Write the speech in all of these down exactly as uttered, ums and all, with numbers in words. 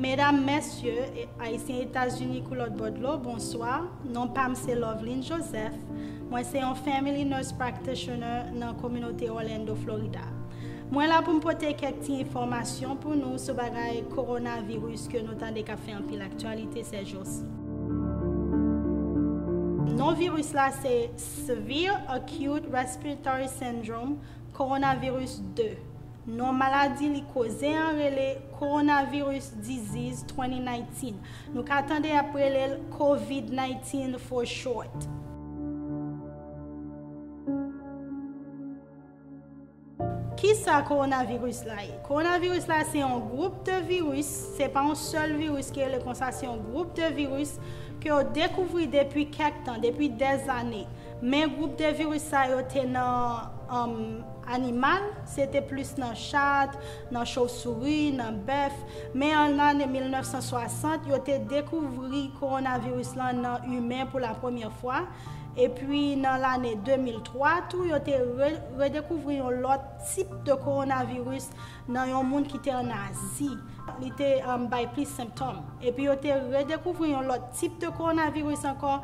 Medam, mesye, e, Ayisyen Etazini kou lòt bò dlo, bonswa. Non pa m se Loveline Joseph. Mwen se yon family nurse practitioner nan kominote Orlando, Florida. Mwen la pou m pote kèk ti enfòmasyon pou nou sou bagay kowonaviris ke nou tande k ap fè anpil aktyalite sèjousi. Non viris la se Severe Acute Respiratory Syndrome Coronavirus de. Non maladi li koze an rele Coronavirus Disease twenty nineteen. Nou ka tande y ap rele l COVID nineteen for short. Kisa kowonaviris la ye? Kowonaviris la se yon gwoup de viris, se pa yon sèl viris ki rele konsa, se yon gwoup de viris ke yo dekouvri depi kèk tan, depi dèzane. Men gwoup de viris sa yo te nan, um, animal, se te plis nan chat, nan chofsouri, nan bèf. Men an lane mil nèf san swasant, yo te dekouvri kowonaviris lan nan imen pou la premyè fwa. Epi nan lane de mil twa tou, yo te re-, redekouvri yon lòt tip de kowonaviris nan yon moun ki te ann Azi. Li te, um, bay plis senptòm. Epi yo te redekouvri yon lòt tip de kowonaviris ankò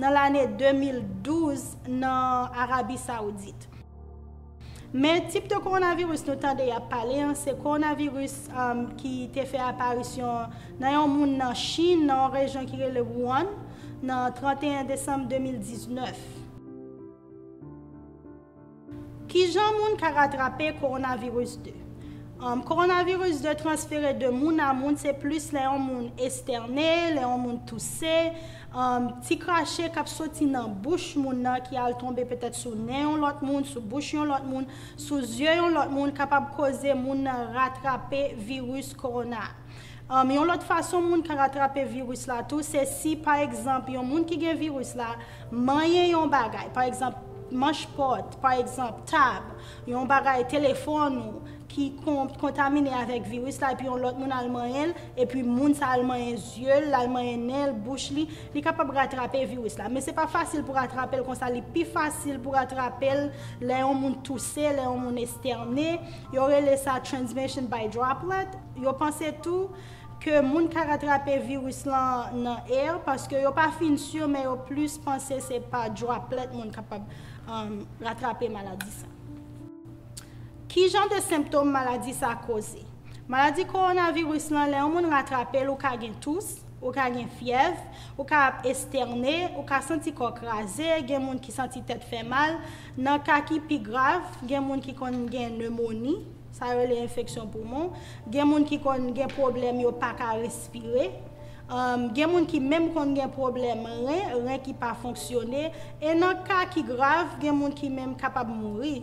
nan lane de mil douz nan Arabi Sawoudit. Men tip de kowonaviris nou tande y ap pale an, se kowonaviris, um, ki te fè aparisyon nan yon moun nan Chin, nan yon rejyon ki rele Wuhan, nan trannteyen desanm de mil diznèf. Kijan moun ka ratrape kowonaviris de? Um, kowonaviris de transfere de moun a moun, se plis lè yon moun estène, lè yon moun touse, um, ti krache k ap soti nan bouch moun nan ki al tonbe petèt sou nen yon lòt moun, sou bouch yon lòt moun, sou zye yon lòt moun, kapab koze moun nan ratrape viris kowona a. Um, yon lòt fason moun ka ratrape viris la tou, se si, pa egzanp, yon moun ki gen viris la manyen yon bagay, pa egzanp, manch pòt, pa egzanp, tab, yon bagay, telefòn ou, ki kon-, kontamine avèk viris la, epi yon lòt moun al manyen l, epi moun sa al manyen zye l, al manyen nen l, bouch li, li kapab ratrape viris la. Men se pa fasil pou ratrape l konsa, li pi fasil pou ratrape l lè yon moun touse, lè yon moun estène. Yo rele sa transmission by droplet. Yo panse tou ke moun ka ratrape viris lan nan air, paske yo pa fin si, men yo plis panse se pa droplet moun kapab, um, ratrape maladi sa. Ki jan de senptòm maladi sa koze? Maladi kowonaviris lan, lè yon moun ratrape l, ou ka gen tous, ou ka gen fyèv, ou ka ap estène, ou ka santi kò kraze, gen moun ki santi tèt fè mal. Nan ka ki pi grav, gen moun ki konn gen nemoni, sa yo rele enfeksyon poumon. Gen moun ki konn gen pwoblèm, yo pa ka respire. Um, gen moun ki menm konn gen pwoblèm ren, ren ki pa fonksyone. E nan ka ki grav, gen moun ki menm kapab mouri.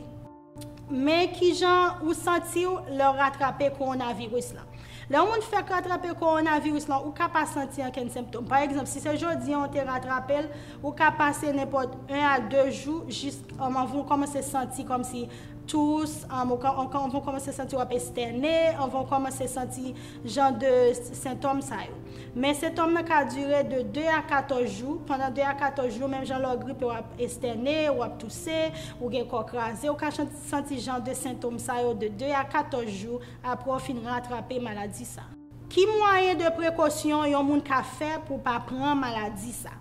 Men kijan ou santi w lè w ratrape kowonaviris lan? Lè yon moun fèk ratrape kowonaviris lan, ou ka pa santi ankenn senptòm. Pa egzanp, si se jodi an ou te ratrape l, ou ka pase nenpòt en a de jou jis, um, anvan w kòmanse santi kòmsi tous, um, ou ka, ou ka, anvan w kòmanse santi w ap estène, anvan w kòmanse santi jan de s-, sentòm sa yo. Men sentòm nan ka dire de de a katòz jou. Pandan de a katòz jou, menm jan lè w gripe, w ap estène, w ap touse, ou gen kò kraze, ou ka chan-, santi jan de sentòm sa yo de de a katòz jou apre w fin ratrape maladi sa. Ki mwayen de prekosyon yon moun ka fè pou pa pran maladi sa?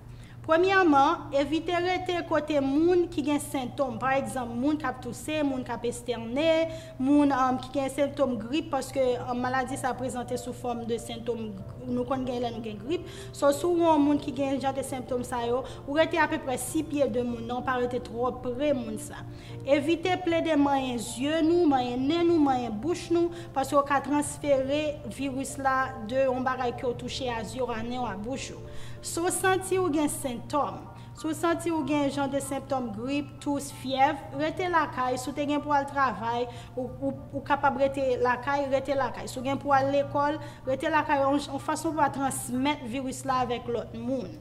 Premyèman, evite rete kote moun ki gen sentòm. Pa egzanp, moun k ap touse, moun k ap estène, moun, um, ki gen sentòm grip, paske, um, maladi sa prezante sou fòm de sentòm, nou konn gen lè nou gen grip. So, si w wè yon moun ki gen jan de sentòm sa yo, ou rete apeprè sis pye de moun nan, ou pa rete twò pre moun sa. Evite plede manyen zye nou, manyen nen nou, manyen bouch nou, paske w ka transfere viris la de yon bagay ke w touche a zye w, a nen w, a bouch ou. Si w santi w gen sentòm, si w santi w gen jan de sentòm grip, tous, fyèv, rete lakay. Si w te gen pou al travay, ou, ou, ou kapab rete lakay, rete lakay. Si w gen pou al lekòl, rete lakay. Yon, yon fason pou pa transmèt viris la avèk lòt moun.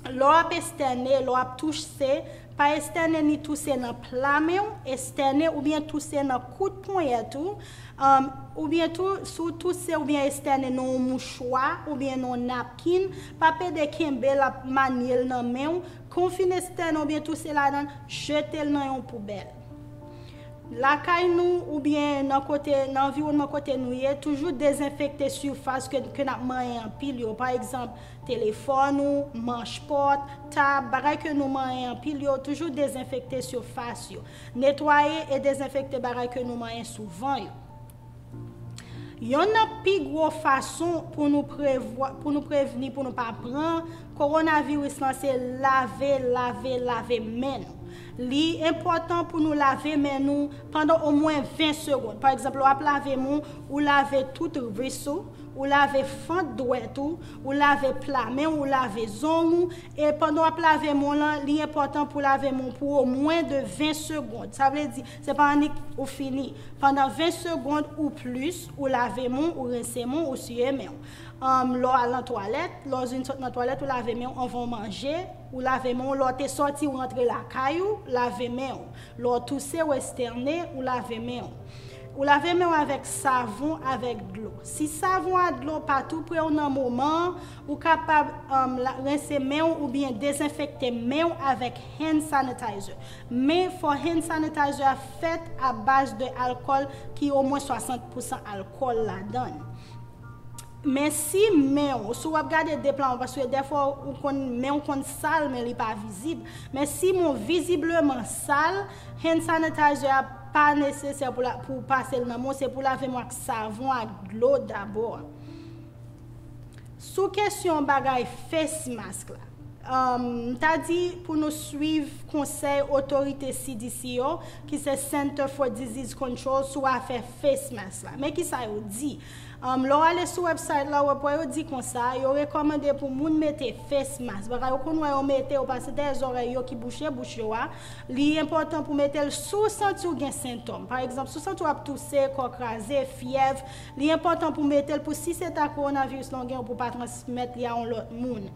Lè w ap estène, lè w ap touse, pa estène ni touse nan pla men w, estène oubyen touse nan kout ponyèt ou, um, oubyen tou, si w touse oubyen estène nan yon mouchwa oubyen nan yon napkin, pa pede kenbe l ap manye l nan men w. Kan w fin estène oubyen touse ladan l, jete l nan yon poubèl. Lakay nou oubyen nan kote, nan anviwònman kote nou ye, toujou dezenfekte sifas ke, ke n ap manyen anpil yo. Pa egzanp, telefòn ou, manch pòt, tab, bagay ke nou manyen anpil yo, toujou dezenfekte sifas yo. Netwaye e dezenfekte bagay ke nou manyen souvan yo. Yonn nan pi gwo fason pou nou prevwa, pou nou prevni, pou nou pa pran kowonaviris lan, se lave, lave, lave men nou. Li enpòtan pou nou lave men nou pandan omwen ven segonn. Pa egzanp, lè w ap lave men w, ou lave tout ris ou, ou lave fant dwèt ou, ou lave pla men w, ou lave zong ou, e pandan w ap lave men w lan, li enpòtan pou lave men w pou omwen de ven segonn. Sa vle di, se pa annik ou fini. Pandan ven segonn ou plis, ou lave men w, ou rense men w, ou siye men w. Anm, lè w al nan twalèt, lè w fin sot nan twalèt, ou lave men w anvan w manje, ou lave men w lè w te sòti, ou rantre lakay ou, lave men w. Lè w touse, w estène, ou lave men w. Ou lave men w avèk savon, avèk dlo. Si savon ak dlo pa tou pre w nan moman an, ou kapab, anm, la, rense men w oubyen dezenfekte men w avèk hand sanitizer. Men fò hand sanitizer a fèt a baz de alkòl ki omwen swasant pousan alkòl ladan l. Men si men w, si w ap gade de plan w, paske dèfwa ou konn men w konn sal, men li pa vizib. Men si men w vizibleman sal, hand sanitizer a pa nesesè pou la, pou w pase l nan men w, se pou lave men w ak savon ak dlo dabò. Sou kesyon bagay face mask la, um, m ta di pou nou swiv konsèy otorite C D C yo, ki se Center for Disease Control, sou afè face mask la. Men kisa yo di? Um, lè w ale sou website la, w ap wè yo di konsa, yo rekòmande pou moun mete face mask. Bagay ou konn wè yo mete, yo pase dèyè zòrèy yo ki bouche bouch yo a. Li enpòtan pou mete l si w santi w gen sentòm. Pa egzanp, si w santi w ap touse, kò kraze, fyèv, li enpòtan pou mete l pou si se ta kowonaviris lan w gen, pou w pa transmèt li a yon lòt moun.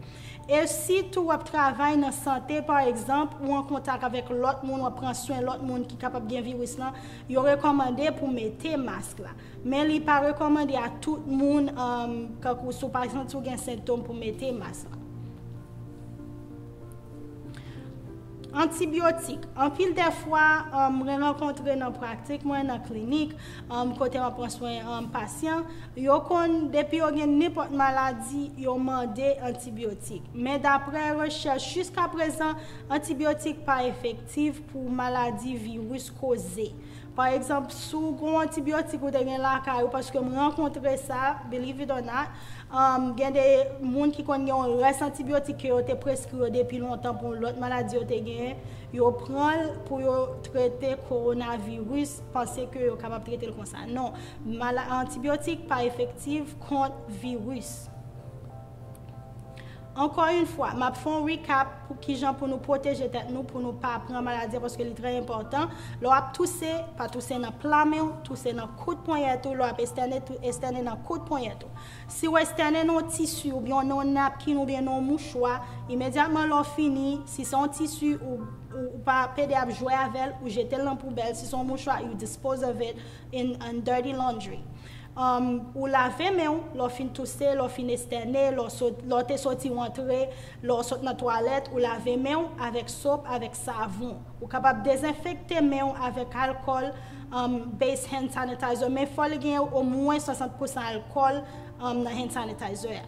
E sitou w ap travay nan sante, pa egzanp, ou an kontak avèk lòt moun, w ap pran swen lòt moun ki kapab gen viris lan, yo rekòmande pou mete mask la. Men li pa rekòmande a tout moun, um, kankou si w pa santi w gen sentòm pou mete mask la. Antibyotik. Anpil dè fwa, um, mwen rankontre nan pratik mwen, nan klinik, um, kote m ap pran swen, um, pasyan, yo konn, depi yo gen nenpòt maladi, yo mande antibyotik. Men daprè rechèch, jiskaprezan, antibyotik pa efektif pou maladi viris koze. Pa egzanp, si w gen yon antibyotik ou te gen lakay ou, paske m rankontre sa, believe it or not, um, gen de moun ki konn gen yon rès antibyotik ke yo te preskri yo depi lontan pou yon lòt maladi yo te genyen, yo pran l pou yo trete kowonaviris, panse ke yo kapab trete l konsa. Non, mala-, antibyotik pa efektif kont viris. Ankò yon fwa, m ap fè yon recap pou kijan pou nou pwoteje tèt nou, pou nou pa pran maladi a, paske li trè enpòtan. Lè w ap touse, pa touse nan pla men w, touse nan kout ponyèt ou, lè w ap estène, tou-, estène nan kout ponyèt ou. Si w estène nan yon tisi oubyen nan yon napkin oubyen nan yon mouchwa, imedyatman lè w fini, si se yon tisi ou, ou, ou pa pede ap jwe avè l, ou jete l nan poubèl, si se yon mouchwa, you dispose of it in, in dirty laundry. Um, ou lave men w, lè w fin touse, lè w fin estène, lè w sot, lè w te soti w antre, lè w sot nan twalèt, ou lave men w avèk sop, avèk savon. Ou kapab dezenfekte men w avèk alkòl, um, base hand sanitizer, men fò li gen omwen swasant pousan alkòl, um, nan hand sanitizer a.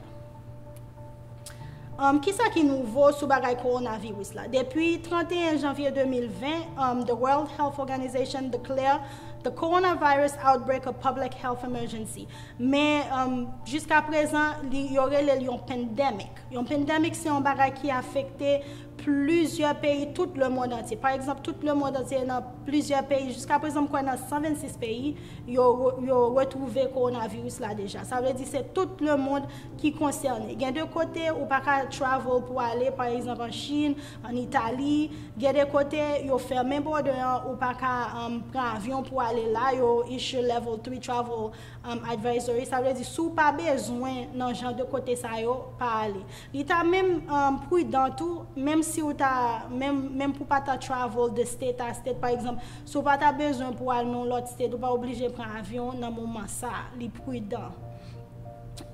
Um, kisa ki nouvo sou bagay kowonaviris la? Depi trannteyen janvye de mil ven, um, the World Health Organization declare the coronavirus outbreak a public health emergency. Men, um, jiska prezan, li, yo rele l yon pandemic. Yon pandemic, se yon bagay ki afekte plizyè peyi tout lemonn antye. Pa egzanp, tout lemonn antye nan plizyè peyi. Jiska prezan, m kwè nan san vennsis peyi, yo, yo retwouve kowonaviris la deja. Sa vle di se tout lemonn ki konsène. Gen de kote ou pa ka travel pou ale, pa egzanp, an Chin, an Itali. Gen de kote yo fèmen bòdè an, ou pa ka, um, pran avyon pou ale la. Yo issue level three travel, um, advisory. Sa vle di, si w pa bezwen nan jan de kote sa yo, pa ale. Li ta menm, um, pridan tou, menm si w ta, menm, menm pou pa ta travel de state a state, pa egzanp, si w pa ta bezwen pou al nan lòt state, ou pa oblije pran avyon nan moman sa a. Li pridan.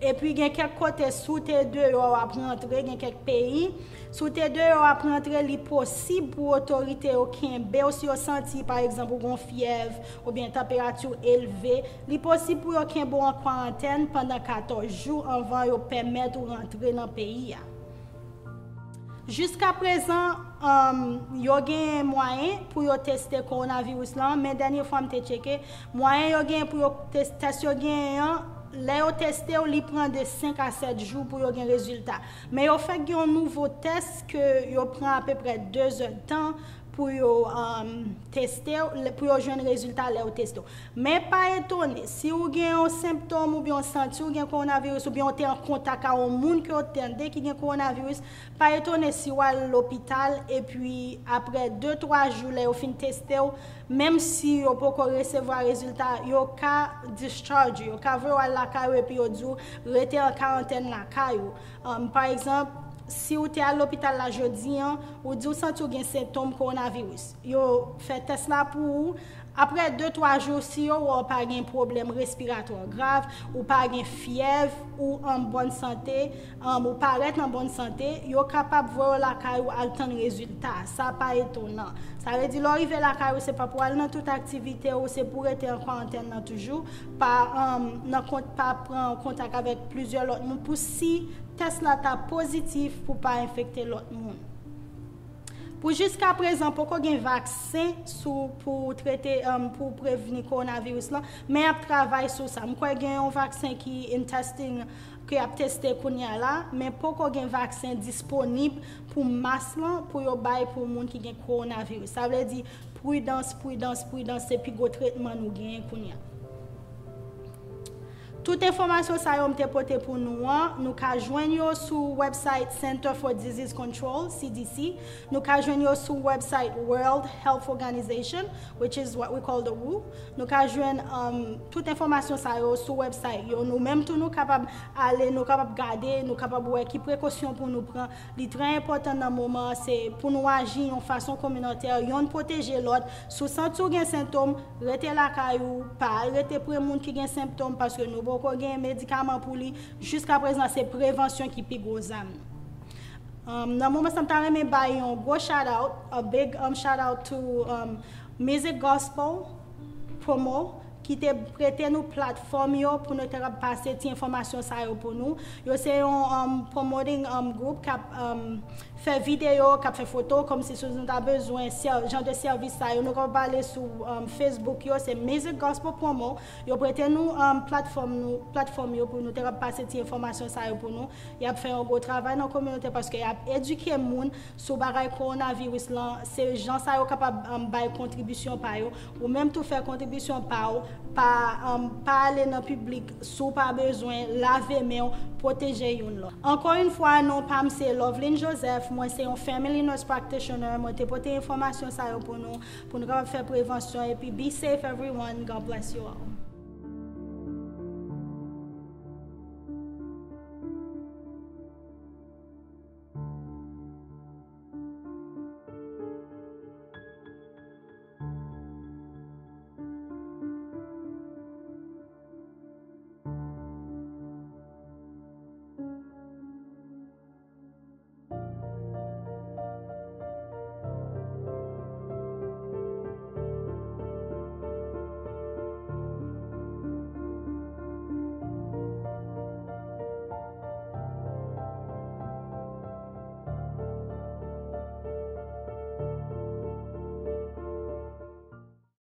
Epi gen kèk kote, si w te deyò w ap rantre, gen kèk peyi, si w te deyò w ap rantre, li posib pou otorite yo kenbe w si yo santi, pa egzanp, ou gen yon fyèv oubyen tanperati w elve, li posib pou yo kenbe w an kwarantèn pandan katòz jou anvan yo pèmèt ou rantre nan peyi a. Jiskaprezan, um, yo genyen mwayen pou yo teste kowonaviris lan, men dènye fwa m te tcheke, mwayen yo genyen pou yo tes-, tès yo genyen an, lè yo teste w, li pran de senk a sèt jou pou yo gen rezilta. Men yo fèk gen yon nouvo tès ke yo pran apeprè de zèdtan pou yo, um, teste w, pou yo jwenn rezilta lè yo teste w. Men pa etone, si w gen yon senptòm oubyen w santi w gen kowonaviris oubyen w te an kontak a yon moun ke w tande ki gen kowonaviris, pa etone si w al lopital epi aprè de twa jou lè yo fin teste w, menm si yo poko resevwa rezilta, yo ka discharge, yo ka voye w al lakay ou epi yo di w rete an karantèn lakay ou. Um, pa egzanp, si w te al lopital la jodi an, ou di w santi w gen senptòm kowonaviris. Yo fè tès la pou ou. Apre de twa jou, si yo wè w pa gen pwoblèm respiratwa grav, ou pa gen fyèv, ou an bòn sante, um, ou parèt an bòn sante, yo kapab voye w lakay ou al tann rezilta. Sa pa etonan. Sa vle di, lè w rive lakay ou, se pa pou al nan tout aktivite ou, se pou rete an kwarantèn nan toujou, pa, um, nan kont, pa pran kontak avèk plizyè lòt moun pou si tès la ta pozitif pou pa enfekte lòt moun. Pou jiskaprezan, poko gen vaksen sou, pou trete, um, pou prevni kowonaviris lan, men y ap travay sou sa. M kwè gen yon vaksen ki in testing, ke y ap teste kounye a la, men poko gen vaksen disponib pou mas lan, pou yo bay pou moun ki gen kowonaviris. Sa vle di, pridans, pridans, pridans, se pi gwo tretman nou genyen kounye a. Tout enfòmasyon sa yo m te pote pou nou an, nou ka jwenn yo sou website Center for Disease Control, C D C. Nou ka jwenn yo sou website World Health Organization, which is what we call the W H O. Nou ka jwenn, um, tout enfòmasyon sa yo sou website yo. Nou menm tou, nou kapab ale, nou kapab gade, nou kapab wè ki prekosyon pou nou pran. Li trè enpòtan nan moman an, se pou nou aji yon fason kominotè, yonn pwoteje lòt. Si w santi w gen sentòm, rete lakay ou, pa al rete pre moun ki gen sentòm, paske nou poko gen medikaman pou li. Jiskaprezan, se prevansyon ki pi gwo zam nou. Um, nan moman sa, m ta renmen bay yon gwo shout out, a big, um, shout out to, um, Music Gospel Promo, ki te prete nou platfòm yo pou nou te kab pase ti enfòmasyon sa yo pou nou. Yo se yon, um, promoting, um, group k ap, um, fè videyo, k ap fè foto, kòmsi si nou ta bezwen sè-, jan de sèvis sa yo. Nou ka pale sou, um, Facebook yo, se Music Gospel Promo. Yo prete nou, um, platfòm nou, platfòm yo pou nou te kab pase ti enfòmasyon sa yo pou nou. Y ap fè yon gwo travay nan kominote paske y ap edike moun sou bagay kowonaviris lan. Se jan sa yo kapab, um, bay kontribisyon pa yo. Ou menm tou fè kontribisyon pa w, pa, um, pa ale nan piblik si w pa bezwen, lave men w, pwoteje youn lòt. Ankò yon fwa, non pa m se Loveline Joseph, mwen se yon family nurse practitioner, mwen te pote enfòmasyon sa yo pou nou, pou nou kapab fè prevansyon, epi be safe everyone, God bless you all.